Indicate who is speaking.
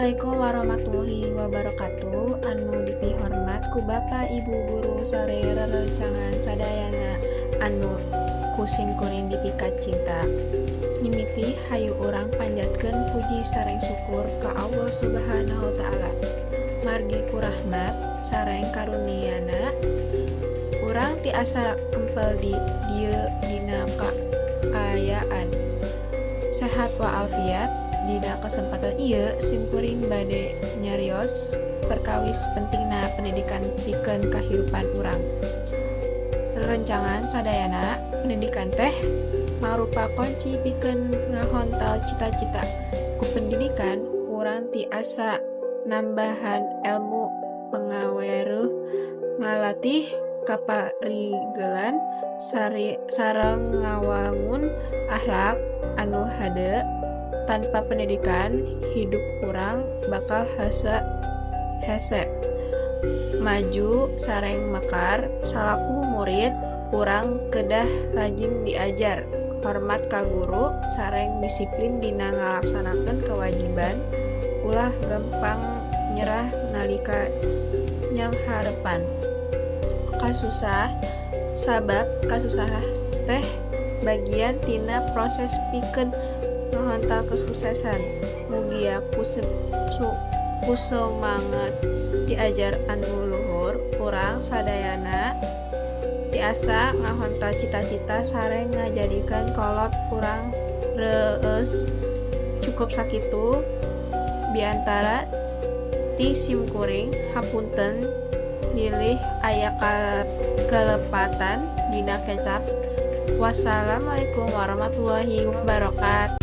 Speaker 1: Assalamualaikum warahmatullahi wabarakatuh. Anu dipihormat ku Bapak Ibu guru sareng rerencangan sadayana anu ku simkuring dipikacinta. Mimiti hayu urang panjatkeun puji sareng syukur ka Allah Subhanahu wa Ta'ala. Margi ku rahmat sareng karuniana urang tiasa kempel di dieu dina kaayaan sehat walafiat. Dina kesempatan ieu simkuring bade nyarios perkawis pentingna pendidikan pikeun kahirupan urang. Rerencangan sadayana, pendidikan teh mangrupa kunci pikeun ngahontal cita-cita. Ku pendidikan urang tiasa nambahan elmu pangaweruh, ngalatih kaparigelan, sareng ngawangun akhlak anu hade. Tanpa pendidikan, hidup urang bakal hese maju sareng mekar. Salaku murid, urang kedah rajin diajar, hormat ka guru, sareng disiplin dina ngalaksanakeun kewajiban. Ulah gampang nyerah nalika nyanghareupan kasusah, sabab kasusah teh bagian tina proses pikeun ngahontal kesuksesan. Mugia ku semangat diajar anu luhur, urang sadayana tiasa ngahontal cita-cita sareng ngajadikeun kolot urang reueus. Cukup sakitu biantara ti simkuring, hapunten bilih aya kalepatan dina kecap. Wassalamualaikum warahmatullahi wabarakatuh.